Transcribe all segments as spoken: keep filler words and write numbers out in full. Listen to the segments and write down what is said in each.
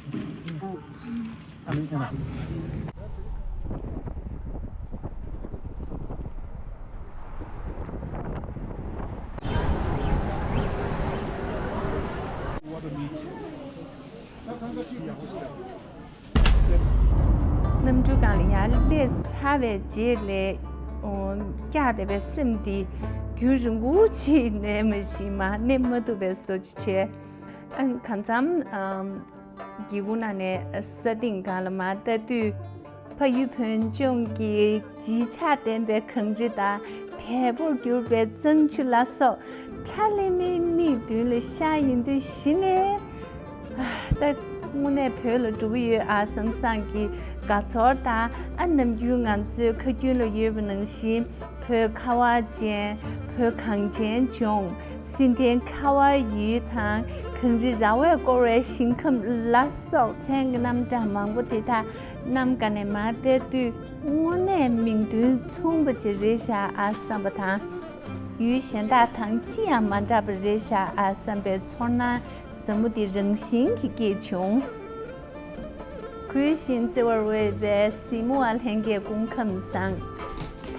གནམ་གྲུའི་སྒང་ལ་ཡར་སླེབས་ཚར་བའི་རྗེས་ལ། ཨོ། སྐྱག་དེ་བའི་སེམས་དེ་རྒྱུན་རིང་པོ་ཅིག་གནས་མ་ཤེས་མ་གནས་མ་ཐུབ་པའི་བཟོ་ཅིག་བྱས། ཨ། གང་འཚམ། ཨམ། སྒེའུ་ཁུང་ནང་ནས་ས་སྟེང་སྒང་ལ་མར་ལྟ་དུས། ཕ་ཡུལ་བོད་ལྗོངས་ཀྱི་བརྗིད་ཆགས་ལྡན་པའི་གངས་རི་དང་། དལ་པོར་གྱུར་པའི་གཙང་ཆུ་ལ་སོགས། ཁྲ་ལམ་མེའི་མིག་མདུན་ལ་ཤར་ཡོང་དུས། གཞི་ནས། ཨ། ད་དངོས་གནས་བོད་ལ་འགྲོ་གི་ཡོད་ཨ་བསམ་བསམ་གྱི་དགའ་ཚོར་དང་། ཨ། ནམ་རྒྱུན་ང་ཚོའི་ཁ་རྒྱུན་ལ་ཡོད་པ་ནང་བཞིན། བོད་ཁ་བ་ཅན། བོད་གངས་ཅན་ལྗོངས། བསིལ་ལྡན་ཁ་བའི་ཡུལ་དང་། གངས་རི་ར་བས་བསྐོར་བའི་ཞིང་ཁམས་ལ་སོགས། མཚན་གྱི་རྣམ་གྲངས་མང་པོ་དེ་དག་གནམ་སྒང་ནས་མར་བལྟས་དུས། དངོས་གནས་མིང་དོན་མཚུངས་པ་ཅིག་རེད་ཤག་ཨ་བསམ་པ་དང་། ཡུལ་གཞན་དག་དང་ཅི་ཡང་མ་འདྲ་བ་རེད་ཤག་ཨ་བསམ་པའི་ཚོར་སྣང་ཟབ་མོ་དེ་རང་བཞིན་གྱིས་སྐྱེས་བྱུང་། གུས་ཤིང་བརྩེ་བར་འོས་པའི་གཟིགས་མོ་བ་ལྷན་རྒྱས་སྐུ་ཁམས་བཟང་།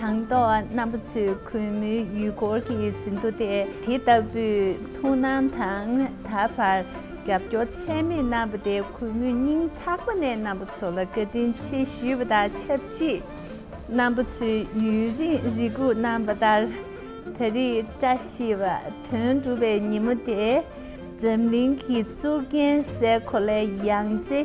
དང་ཐོག་རྣམ་པ་ཚོས་གུས་མོའི་ཡུལ་སྐོར་གྱི་ཟིན་ཐོ་དེ། དེ་ལྟ་བུའི་ཐུགས་སྣང་དང་། ད་བར་རྒྱབ་སྐྱོར་ཚད་མེད་གནང་བ་དེ། གུས་མོས་སྙིང་ཐག་པ་ནས་རྣམ་པ་ཚོ་ལ་བཀའ་དྲིན་ཆེ་ཞུས་པ་དང་ཆབས་ཅིག་རྣམ་པ་ཚོས་ཡུན་རིང་རེ་སྒུག་གནང་བ་ལྟར། ད་རེས་བཀྲ་ཤིས་པ་དོན་གྲུབ་པའི་ཉིན་མོ་དེ། འཛམ་གླིང་གི་གཙུག་རྒྱན་སའི་གོ་ལའི་ཡང་རྩེ།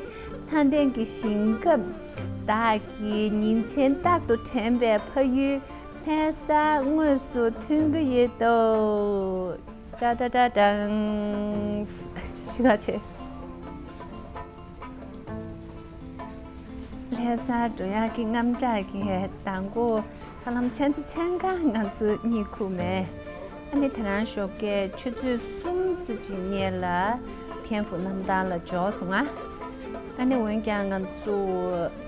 ལྷ་ལྡན་གྱི་ཞིང་ཁམས་དག་གི་ཉིན་མཚན་རྟག་ཏུ་དྲན་པའི་ཕ་ཡུལ་ལྷ་སར་དངོས་སུ་ཐོན་གྱི་ཡོད་དོ། ཏྲ་ཏྲ་ཏྲ་ཏྲང་། ཞུ་བ་ཆེ། ལྷ་སར་འགྲོ་ཡག་གི་རྔམ་སྐྲག་གིས་མདང་དགོང་ཧ་ལམ་མཚན་ཚེ་མཚན་གང་ང་ཚོ་གཉིད་ཁུག་མེད། ཨ་ནི་དེ་རང་ཞོགས་ཀས་ཆུ་ཚོད་གསུམ་ཙམ་ཅིག་སྔོན་ལ་ཐེན་ཧྥུ་གནམ་ཐང་ལ་འབྱོར་སོང་ང་། ཨ་ནི་འོན་ཀྱང་ང་ཚོ་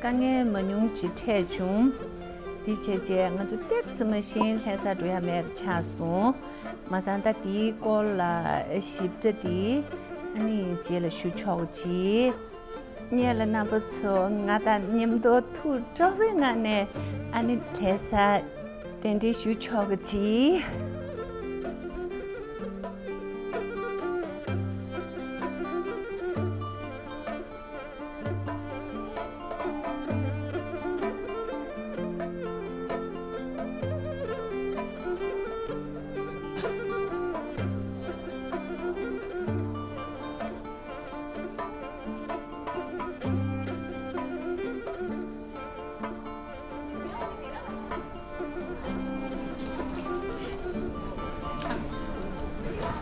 དཀའ་ངལ་མ་ཉུང་ཅིག་འཕྲད་བྱུང་། དེ་བྱས་རྗེས་ང་ཚོ་ཏོག་ཙམ་མ་གཏོགས་ལྷ་སར་འགྲོ་ཡག་མེད་པ་ཆགས་སོང་། མ་ཚད་ད་དེའི་སྐོར་ལ་ཞིབ་ཕྲ་དེ་ཨ་ནི་རྗེས་ལ་ཞུ་ཆོག་གི། སྔོན་ལ་རྣམ་པ་ཚོ་ང་དང་མཉམ་དུ་ཐུགས་སྤྲོ་བའི་ངང་ནས་ཨ་ནི་ལྷ་སར་གདན་འདྲེན་ཞུ་ཆོག་གི།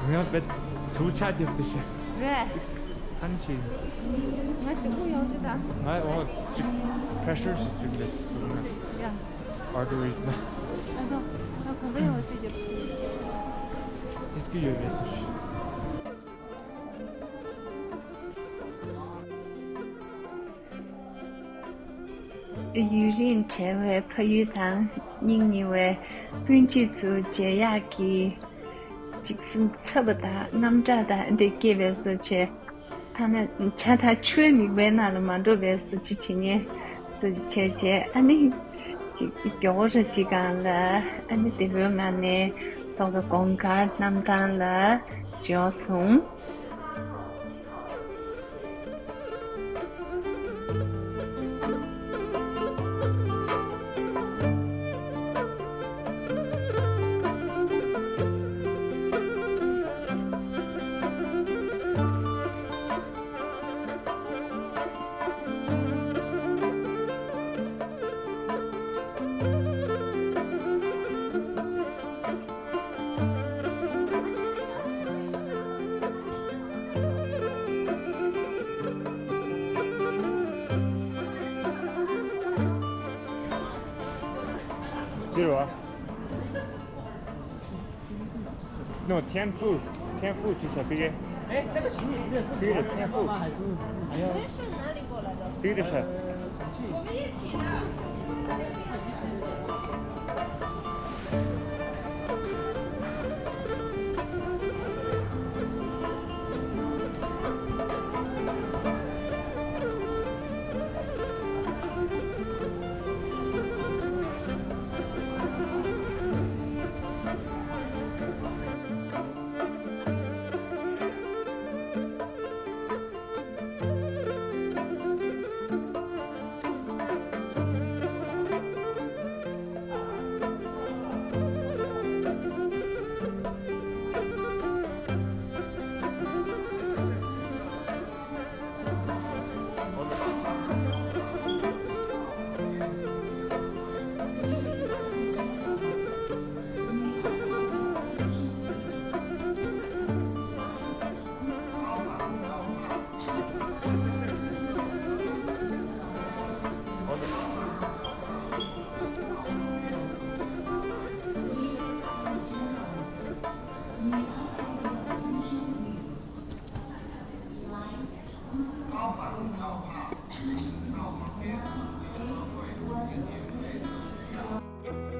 ང་བེད་ཚུར་ཆ་རྒྱབ་ཏུ་ཤི། རེད། ཧན་ཆི། ང་དེ་ཀུ་ཡོང་ཅི་ད། ང་འོ་ཅིག་པྲེ་ཤར་ཞིག་ཅིག་རེད་ཟེར་ན། ཡ། ཨར་ཊི་རིས་ན། ཨ་ནོ། ང་གོམ་པ་ཡོང་ཅི་རྒྱབ་ཤི། ཙིག་གི་ཡོད་རེད་ཟེར་ཤི། ཡུན་རིང་བྲལ་བའི་ཕ་ཡུལ་དང་སྙིང་ཉེ་བའི་སྤུན་མཆེད་ཚོ་མཇལ་ཡག་གི་ཅིག་སེམས་འཚབ་པ་དང་རྔམ་སྐྲག་དང་འདི་སྐྱེས་པའི་བཟོ་བྱས། ཐ་ན་ཇ་དང་ཆུའི་མིག་དཔེ་ནང་ལ་མ་འགྲོ་བའི་བཟོ་ཅིག་བྱེད་ཉེན་བཟོ་བྱས་བྱས། ཨ་ནི་ཅིག་མགྱོགས་པོ་ར་ཅིག་སྒང་ལ་ཨ་ནི་བདེ་པོའི་ངང་ནས་ཐོག་གི་གོང་དཀར་གནམ་ཐང་ལ་འབྱོར་སོང་། འདིར་བ། No, Tianfu, Tianfu ཅི་ཆ་པི་གེ། པི་རེ་Tianfu། པི་རེ་ཤ།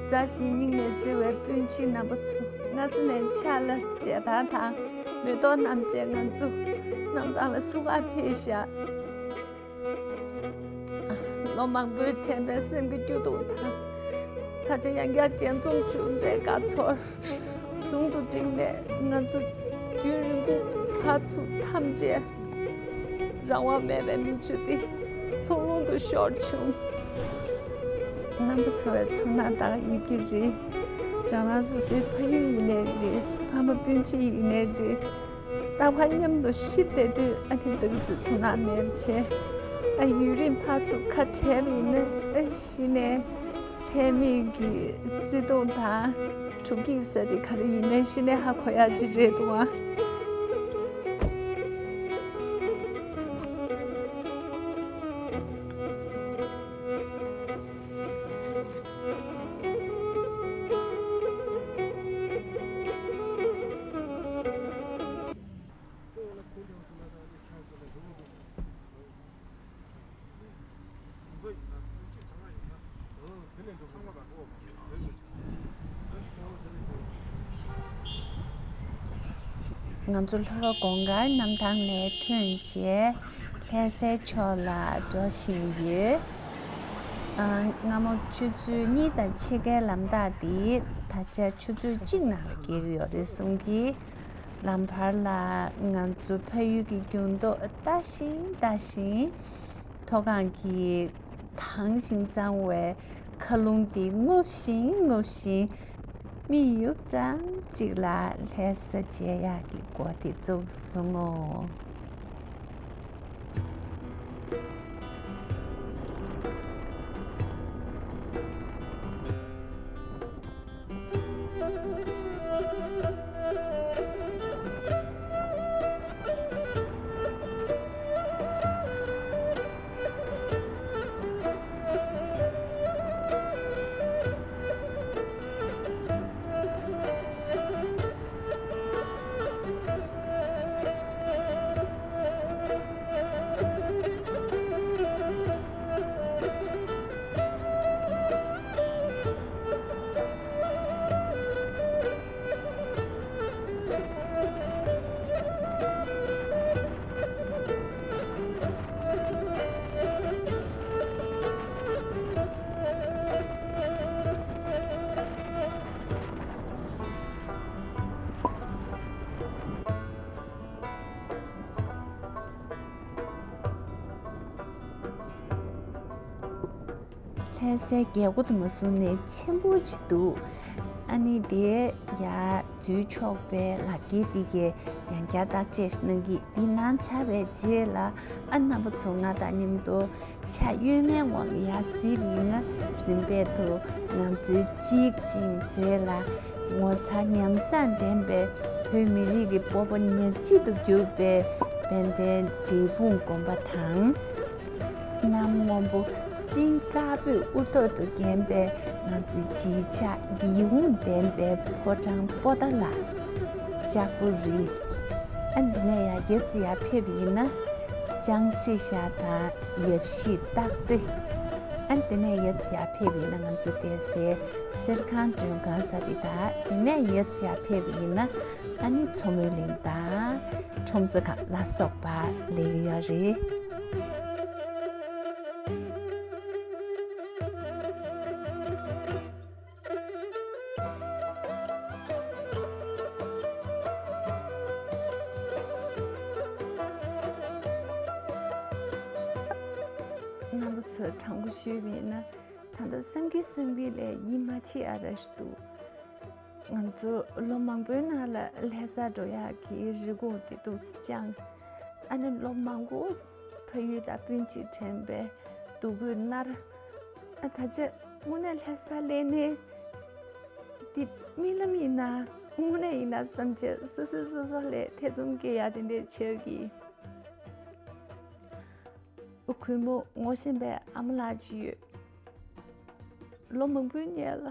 མཛའ་ཞིང་སྙིང་ནས་བརྩེ་བའི་སྤུན་མཆེད་རྣམ་པ་ཚོ། སྔ་ས་ནས་ཕྱག་ལ་མཇལ་དར་དང་མེ་ཏོག་བསྣམས་བྱས་ང་ཚོ་གནམ་ཐང་ལ་བསུ་གར་ཕེབས་ཤག་ལོ་མང་པོའི་དྲན་པའི་སེམས་ཀྱི་སྐྱོ་སྡུག་དང་། ད་ཆ་ཡང་བསྐྱར་མཇལ་འཛོམས་བྱུང་བའི་དགའ་ཚོར་ཟུང་དུ་འབྲེལ་ནས། ང་ཚོ་རྒྱུན་རིང་པོ་ཕར་ཚུར་འཐམས་བྱས་རང་དབང་མེད་པའི་མིག་ཆུ་དེ་ལྷུང་ལྷུང་དུ་ཤོར་བྱུང་། རྣམ་པ་ཚོ་བའི་ཚོར་སྣང་དག་ཡོད་ཀྱི་རེད། རང་རང་སོ་སོའི་ཕ་ཡུལ་ཡིན་ནའི་རེད། ཕ་མ་སྤུན་མཆེད་ཡིན་ནའི་རེད། རྟག་པར་མཉམ་དུ་གཤིབ་བསྡད་དུས། ཨ་ནི་འདུག་ཚེ་ཐུགས་སྣང་མེད་བྱས། ཨ། ཡུན་རིང་ཕར་ཚུར་ཁ་བྲལ་བ་ཡིན་ན། ཨ། གཞི་ནས་ལྷད་མེད་ཀྱི་བརྩེ་དུང་དང་གྲོགས་ཀྱི་ས་དེ་ག་རེ་ཡིན་མིན་གཞི་ནས་ཧ་གོ་ཡ་ཅིག་རེད་འདུག་ཨ། ང་ཚོ་ལྷོ་ཁ་གོང་དཀར་གནམ་ཐང་ནས་ཐོན་རྗེས་ལྷ་སའི་ཕྱོགས་ལ་འགྲོ་བཞིན་ཡོད། ཨ། སྔ་མོ་ཆུ་ཚོད་གཉིས་དང་ཕྱེད་ཀའི་ལམ་ཐག་འདི་ད་ཆ་ཆུ་ཚོད་གཅིག་ནང་ལ་བརྒལ་གྱི་ཡོད་རེད་གསུང་གི། ལམ་བར་ལ་ང་ཚོ་ཕ་ཡུལ་གྱི་འགྱུར་ལྡོག་ལྟ་བཞིན་ལྟ་བཞིན། མཐོ་སྒང་གི་དྭངས་ཤིང་གཙང་བའི་མཁའ་རླུང་དེ་རྔུབ་བཞིན་རྔུབ་བཞིན། མིག་ཡུད་ཙམ་ཅིག་ལ་ལྷ་ས་མཇལ་ཡག་གི་འགོ་དེ་བཙུགས་སོང་ངོ་། ལྷ་སའི་རྒྱལ་སྒོ་དེ་མ་བཟུང་ནས་ཆེན་པོ་ཅིག་འདུག་ཨ་ནི་དེ་ཡར་འཛུལ་ཆོག་པའི་ལག་འཁྱེར་དེ་གས་ཡང་བསྐྱར་བརྟག་དཔྱད་གནང་གི། འདི་གནང་ཚར་བའི་རྗེས་ལ། ཨ། རྣམ་པ་ཚོ་ང་དང་མཉམ་དུ་ཕྱག་གཡོན་མའི་ངོས་ལ་ཡར་གཟིགས་པ་ཡིན་ན། རིམ་པས་དུ་ང་ཚོའི་གཅིག་ཅིང་མཛེས་ལ་ངོ་མཚར་ཉམས་བཟང་ལྡན་པའི་བོད་མི་རིགས་ཀྱི་སྤོབས་པ་ཉག་གཅིག་ཏུ་གྱུར་པའི་དཔལ་ལྡན་འབྲས་སྤུངས་དགོན་པ་དང་། གནམ་སྔོན་པོ་སྤྲིན་དཀར་པོས་དབུ་ཐོག་ཏུ་བརྒྱན་པའི་ང་ཚོའི་བརྗིད་ཆགས་ཡིད་འོང་ལྡན་པའི་ཕོ་བྲང་པོ་ཏཱ་ལ། ལྕགས་པོ་རི། ཨ། འདི་ནས་ཡར་ཡར་ཙམ་ཡར་ཕེབས་ཡིན་ན་ལྕང་སེ་ཤ་དང་ཡབ་གཞིས་སྟག་རྩེ། ཨ། འདི་ནས་ཡར་ཙམ་ཡར་ཕེབས་ཡིན་ན་ང་ཚོ་བསྡད་སའི་གསེར་ཁང་མགྲོན་ཁང་ས་དེ་དང་། འདི་ནས་ཡར་ཙམ་ཡར་ཕེབས་ཡིན་ན། ཨ་ནི་མཚོ་མོའི་གླིང་དང་ཁྲོམ་ས་ཁང་ལ་སོགས་པ་སླེབས་ཀྱི་ཡོད་རེད། རྣམ་པ་ཚོས་དྲང་པོ་ཞུས་པ་ཡིན་ན། ད་ལྟ་བསམ་གྱིན་བསམ་གྱིན་ལས་ཡིད་མ་ཆེས་ཨ་ར་ཞིག་འདུག་ང་ཚོ་ལོ་མང་པོའི་ནང་ལ་ལྷ་སར་འགྲོ་ཡག་གི་རེ་སྒུག་དེ་འདུག་སེ་བཅངས། ཨ་ནི་ལོ་མང་པོ་ཕ་ཡུལ་དང་སྤུན་མཆེད་དྲན་པའི་སྡུག་སྐུད་མནར། ཨ། ད་ཆ་དངོས་གནས་ལྷ་སར་སླེབས་ནས་འདི་རྨི་ལམ་ཡིན་ན་དངོས་གནས་ཡིན་ན་བསམ་བྱས། སོ་སོས་སོ་སོ་ལ་ཐེ་ཚོམ་སྐྱེ་ཡ་དེ་འདྲ་བྱེད་ཀྱི། གུས་མོ་ངོ་ཤེས་པའི་ཨ་མ་ལགས་ཅིག་ཡོད། ལོ་མང་པོའི་སྔོན་ལ་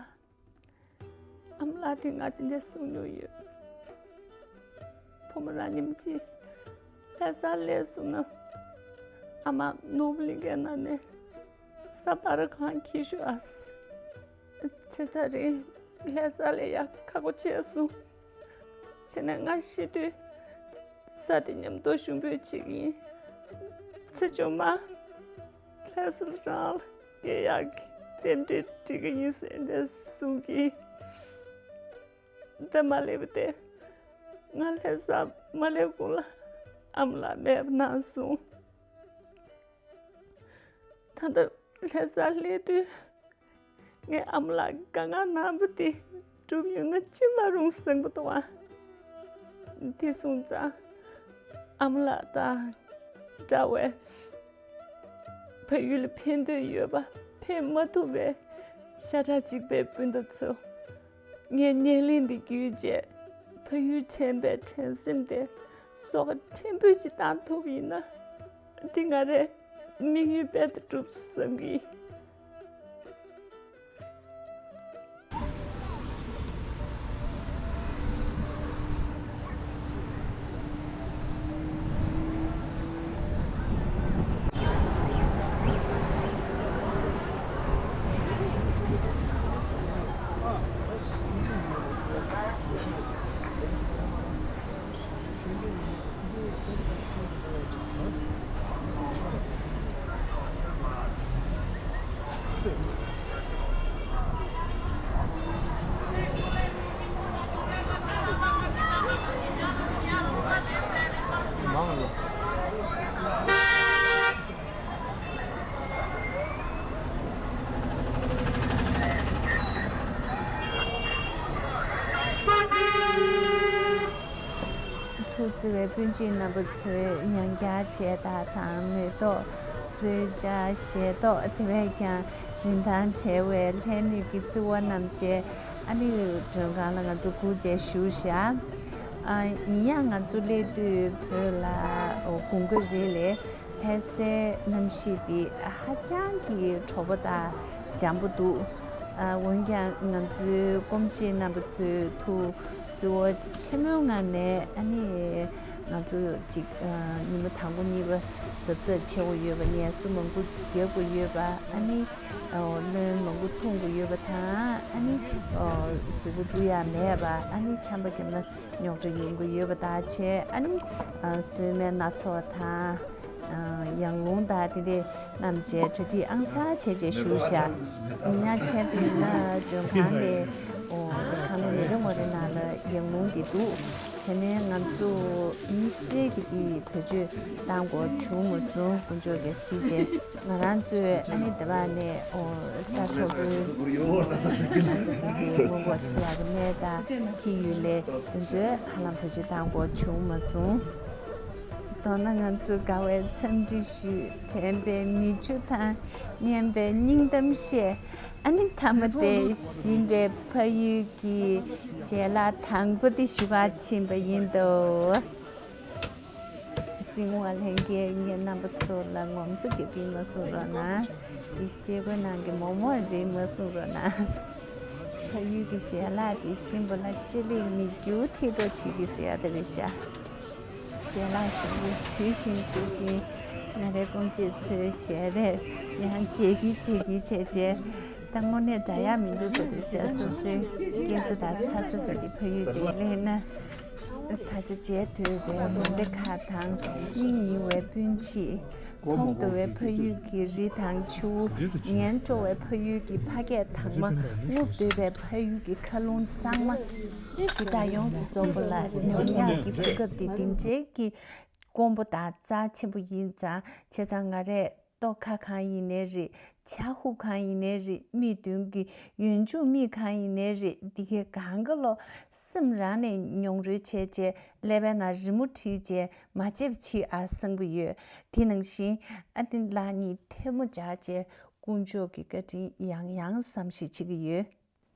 ཨ་མ་ལགས་དེས་ང་དེ་འདྲ་གསུངས་མྱོང་ཡོད། བུ་མོ་རང་ཉིད་ཅིག་ལྷ་སར་སླེབས་སོང་ན། ཨ་མ་ནོར་བུ་གླིང་གའི་ནང་ནས་ས་པ་ར་གང་འཁྱེར་ཤོག་ཨ། ཚེ་ཐག་རིང་། ལྷ་ས་ལ་ཡ་ཁག་པོ་ཆེ་སོང་། བྱས་ན་ང་ཤི་དུས་ས་དེ་མཉམ་དུ་ཞུ་འབོད་བྱེད་ཀྱི་ཡིན། ཚེ་ཇོ་མ། ལྷ་ས་ལ་རང་ལ་སྐྱེལ་ཡག་གི་རྟེན་འབྲེལ་འགྲིག་གི་ཡིན་ཟེར་ནས་གསུང་གི། འདི་མ་སླེབས་པ་དེ། ང་ལྷ་ས་མ་སླེབས་གོང་ལ་ཨ་མ་ལགས་མེད་པ་གནང་སོང་། ད་ལྟ་ལྷ་ས་སླེབས་དུས་ངས་ཨ་མ་ལགས་ཀྱི་དཀའ་ངལ་གནང་བ་དེ་འགྲུབ་ཡོང་ན་ཅི་མ་རུང་བསམ་གྱི་འདུག་ཨ། དེ་སོང་ཙང་ཨ་མ་ལགས་དང་འདྲ་བའི་ཕ་ཡུལ་ལ་ཕན་འདོད་ཡོད་པ་ཕན་མ་ཐུབ་པའི་ཤ་ཁྲག་གཅིག་པའི་སྤུན་ཟླ་ཚོ། ངས་བརྙན་ལེན་འདི་བརྒྱུད་རྗེས་ཕ་ཡུལ་དྲན་པའི་དྲན་སེམས་དེ་སོ་ཁ་ཕྲན་བུ་ཞིག་བཏང་ཐུབ་ཡིན་ན། འདི་ང་རའི་དམིགས་ཡུལ་དཔེ་ལྟ་གྲུབ་བསམ་གི། ཐུགས་བརྩེ་བའི་སྤུན་མཆེད་རྣམ་པ་ཚོས་ཡང་བསྐྱར་མཇལ་དར་དང་མེ་ཏོག་གསོལ་ཇ་ཞལ་ཏོག་དེ་བས་ཀྱང་རིན་ཐང་བྲལ་བའི་ལྷད་མེད་ཀྱི་བརྩེ་བ་བསྣམས་བྱས། ཨ་ནི་མགྲོན་ཁང་ལ་ང་ཚོ་སྒུག་བྱས་བཞུགས་བཞག་ཨ། ཡིན་ཡང་ང་ཚོ་སླེབས་དུས་བོད་ལ་དགུན་ཁ་རེད་ལས། ལྷ་སའི་གནམ་གཤིས་འདི་ཧ་ཅང་གི་དྲོ་པོ་དང་འཇམ་པོ་འདུག་ཨ། འོན་ཀྱང་ང་ཚོའི་སྐུ་མཆེད་རྣམ་པ་ཚོས་ཐུགས་བརྩེ་བ་ཆེན་མོའི་ངང་ནས། ཨ་ནི་ང་ཚོ་ཅིག་ཨ། ཉི་མ་དང་པོ་གཉིས་པ་གཟབ་གཟབ་བྱེད་དགོས་ཡོད་པ། ངལ་གསོ་མང་པོ་རྒྱག་དགོས་ཡོད་པ། ཨ་ནི་ཨ། རློན་མང་པོ་འཐུང་དགོས་ཡོད་པ་དང་། ཨ་ནི་ཨ། གཟུགས་པོ་བཀྲུ་ཡག་མེད་པ། ཨ་ནི་ཆམ་པ་བརྒྱབ་ན་རྙོག་དྲ་ཡོང་གི་ཡོད་པ་དང་བཅས། ཨ་ནི་ཨ། གཟོད་མའི་སྣ་ཚོགས་དང་། ཨ། ཡང་རླུང་དང་དེ་འདྲས་བསྣམས་བྱས་གྲ་སྒྲིག་ཨང་གསར་བྱས་བྱས་བཞུགས་བཞག་ཡིན་ཡང་བྱས་པས་ན་མགྲོན་ཁང་ནས། ཨོ། ཁ་ལོ་མི་རེ་ངོ་རེ་ནང་ལ་ཡང་རླུང་འདི་འདུག་བྱས་ནས་ང་ཚོ་དམིགས་བསལ་གྱི་འདི་བེད་སྤྱོད་བཏང་དགོས་བྱུང་མ་སོང་། དཀོན་མཆོག་གིས་གཟིགས་བྱས། ང་རང་ཚོས་ཨ་ནི་འདི་བ་ནས། ཨོ། ས་མཐོ་པོའི་ང་ཚོ་འདི་འདི་སྔོན་འགོག་བྱེད་ཡག་གི་སྨན་དང་ཁྱི་ཡོས་ལས་དེ་ཚོའི་ཧ་ལམ་བེད་སྤྱོད་བཏང་དགོས་བྱུང་མ་སོང་། མདོར་ན་ང་ཚོ་དགའ་བའི་འཚམས་འདྲི་ཞུས། དྲན་པའི་མིག་ཆུ་བཏང་། སྙན་པའི་སྙིང་གཏམ་བཤད། ཨ་ནི་མཐའ་མ་དེ་ཞིམ་པའི་ཕ་ཡུལ་གྱི་ཞལ་ལག་དང་པོ་དེ་ཞུ་གར་ཕྱིན་པ་ཡིན་ཏོ། སྲིད་དབང་ལྷན་རྒྱས་ངས་རྣམ་པ་ཚོ་ལ་ངོམ་སོ་རྒྱབ་ཀྱིན་མ་གསུང་རོགས་གནང་། འདི་ཤེལ་སྒོའི་ནང་གི་མོག་མོག་རེད་མ་གསུང་རོགས་གནང་། ཕ་ཡུལ་གྱི་ཞལ་ལག་འདི་ཞིམ་པ་ལ་ལྕེ་ལེགས་མིག་རྒྱུ་ཐིག་ཏོ་བྱེད་ཀྱི་ཟེར་ཡ་དེ་རེད་ཤག་ཞལ་ལག་ཞིམ་པོ་ཞུ་བཞིན་ཞུ་བཞིན་ང་རའི་སྐུ་མཆེད་ཚོའི་ཞལ་རས་ཡང་བརྗེ་གི་བརྗེ་གི་བྱས་བྱས། ད་དངོས་གནས་འདྲ་ཡག་མི་འདུག་ཟེར་དེ་བཤད། སོ་སོའི་སྐྱེས་ས་དང་འཚར་ས་ཟེར་དེ་ཕ་ཡུལ་དུ་སླེབས་ན། ད་ཆ་མཇལ་འདོད་པའི་མོན་སྡེ་ཁག་དང་། གཉེན་ཉེ་བའི་སྤུན་མཆེད། མཐོང་འདོད་པའི་ཕ་ཡུལ་གྱི་རི་དང་ཆུ་བོ། ཉན་སྤྲོ་བའི་ཕ་ཡུལ་གྱི་ཕ་སྐད་དྭངས་མ། རྔུབ་འདོད་པའི་ཕ་ཡུལ་གྱི་མཁའ་རླུང་གཙང་མ། འདི་དག་ཡོངས་སུ་རྫོགས་པ་ལ་མྱོང་ཡག་གི་གོ་སྐབས་འདི་འདི་འདྲའི་གི་དཀོན་པོ་དང་རྩ་ཆེན་པོ་ཡིན་ཙང་། བྱས་ཙང་ང་རས་ལྟོ་ཁ་གང་ཡིན་ནའི་རེད། ཇ་ཧུབ་གང་ཡིན་ནའི་རེད། མིག་མདུན་གྱི་ཡོན་ཆུང་མིག་གང་ཡིན་ནའི་རེད། འདི་གའི་གང་ག་ལོ་སེམས་རང་ནས་མྱོང་རོལ་བྱས་བྱས། ཀླད་པའི་ནང་རི་མོ་བྲིས་བྱས་མ་བརྗེད་པ་བྱེད་ཨ་བསམ་གྱི་ཡོད། དེ་ནང་བཞིན་ཨ་ཏི་ལགས་གཉིས་ཐལ་མོ་སྦྱར་བྱས་དཀོན་མཆོག་གི་བཀའ་དྲིན་ཡང་ཡང་བསམ་ཤེས་བྱེད་ཀྱི་ཡོད།